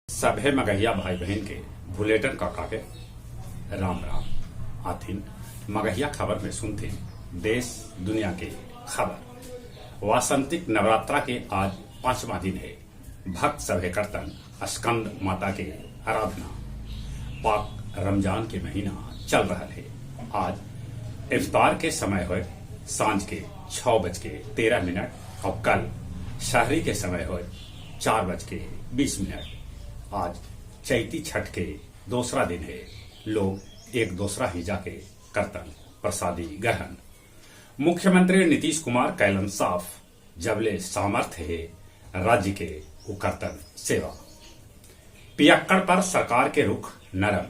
सभे मगहिया भाई बहिन के भुलेटन काका के राम राम। आथिन मगहिया खबर में सुनथिन देश दुनिया के खबर। वासंतिक नवरात्रा के आज पांचवा दिन है। भक्त सभे करतन स्कंद माता के आराधना। पाक रमजान के महीना चल रहा है। आज इफ्तार के समय होए सांझ के 6:13 और कल शहरी के समय होए 4:20। आज चैती छठ के दूसरा दिन है। लोग एक दूसरा ही जाके करतन प्रसादी ग्रहण। मुख्यमंत्री नीतीश कुमार कैलन साफ, जबले सामर्थ्य है राज्य के उ करतन सेवा। पियक्कड़ पर सरकार के रुख नरम।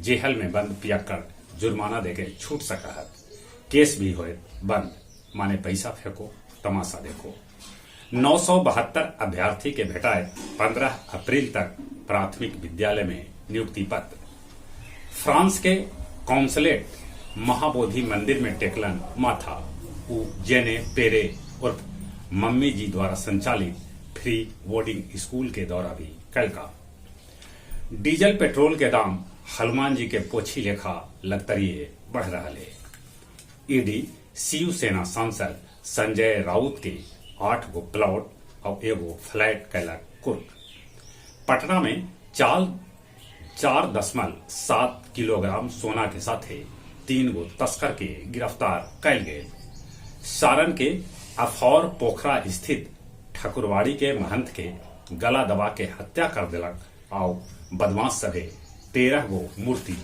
जेहल में बंद पियक्कड़ जुर्माना देके छूट सका है। केस भी होए बंद, माने पैसा फेंको तमाशा देखो। 972 अभ्यर्थी के भेटाए 15 अप्रैल तक प्राथमिक विद्यालय में नियुक्ति पत्र। फ्रांस के कौंसलेट महाबोधि मंदिर में टेकलन माथा। उ जेने पेरे उर्फ मम्मी जी द्वारा संचालित फ्री बोर्डिंग स्कूल के दौरा भी कलका। डीजल पेट्रोल के दाम हनुमान जी के पोछी लेखा लगतरिये बढ़ रहा है। ईडी शिवसेना सांसद संजय राउत के 8 गो प्लॉट और एगो फ्लैट कैलक कुर्क। पटना में 4.7 किलोग्राम सोना के साथे 3 गो तस्कर के गिरफ्तार कैल गए। सारण के अफौर पोखरा स्थित ठकुरवाड़ी के महंत के गला दबा के हत्या कर दिलक और बदमाश सभे 13 गो मूर्ति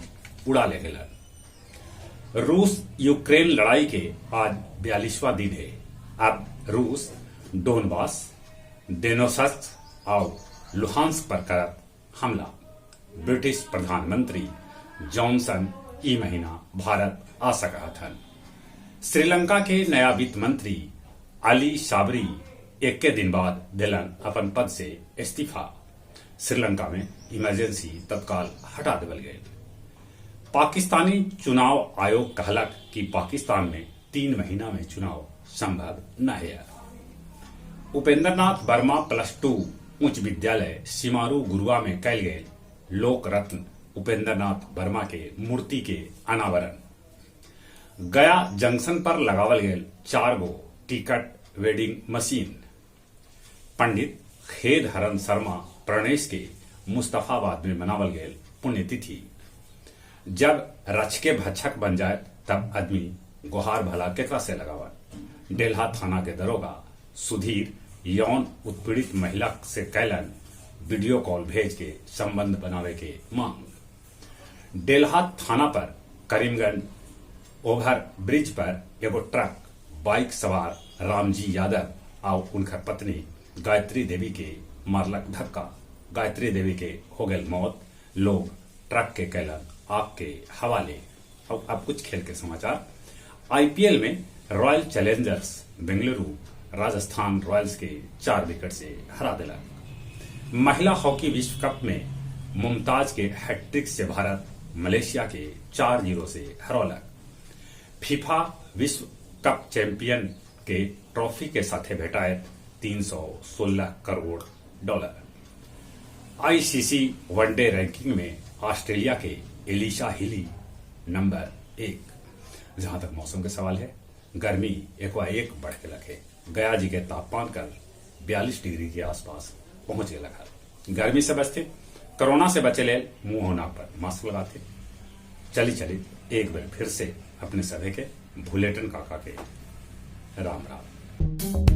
उड़ा ले गलन। रूस यूक्रेन लड़ाई के आज 42वां दिन है। अब रूस डोनबास, डेनोसस्क और लुहांस्क पर करत हमला। ब्रिटिश प्रधानमंत्री जॉनसन ई महीना भारत आ सका थन। श्रीलंका के नया वित्त मंत्री अली साबरी 1 दिन बाद दिलन अपन पद से इस्तीफा। श्रीलंका में इमरजेंसी तत्काल हटा देवल गए। पाकिस्तानी चुनाव आयोग कहलक कि पाकिस्तान में 3 महीना में चुनाव संभव न है। उपेंद्र नाथ वर्मा +2 उच्च विद्यालय सिमारू गुरुआ में कैल गए लोक रत्न उपेंद्र नाथ वर्मा के मूर्ति के अनावरण। गया जंक्शन पर लगावल गए 4 गो टिकट वेडिंग मशीन। पंडित खेद हरन शर्मा प्रणेश के मुस्तफाबाद में मनावल गए पुण्यतिथि। जब रचके भक्षक बन जाए तब आदमी गुहार भला केकरा से लगावा। डेल्हा थाना के दरोगा सुधीर यौन उत्पीड़ित महिला से कैलन वीडियो कॉल भेज के संबंध बनावे के मांग। डेल्हा थाना पर करीमगंज ओवर ब्रिज पर एगो ट्रक बाइक सवार रामजी यादव और उनकर पत्नी गायत्री देवी के मारलक धक्का। गायत्री देवी के हो गए मौत। लोग ट्रक के कैलन आग के हवाले। और अब कुछ खेल के समाचार। आईपीएल में Royal Challengers Bengaluru Rajasthan Royals के 4 विकेट से हरा दिला। महिला हॉकी विश्व कप में मुमताज के हैट्रिक से भारत मलेशिया के 4-0 से हरौलक। फीफा विश्व कप चैंपियन के ट्रॉफी के साथे भेटाए $316 करोड़। आईसीसी वनडे रैंकिंग में ऑस्ट्रेलिया के एलिशा हिली नंबर 1। जहां तक मौसम के सवाल है, गर्मी एक बढ़ के लगे। गया जी के तापमान कल 42 डिग्री के आसपास पहुंच गया लगा। गर्मी से बचते, कोरोना से बचे ले मुंह होना पर मास्क लगाते। चली चली एक बार फिर से अपने सभी के भुलेटन काका के राम राम।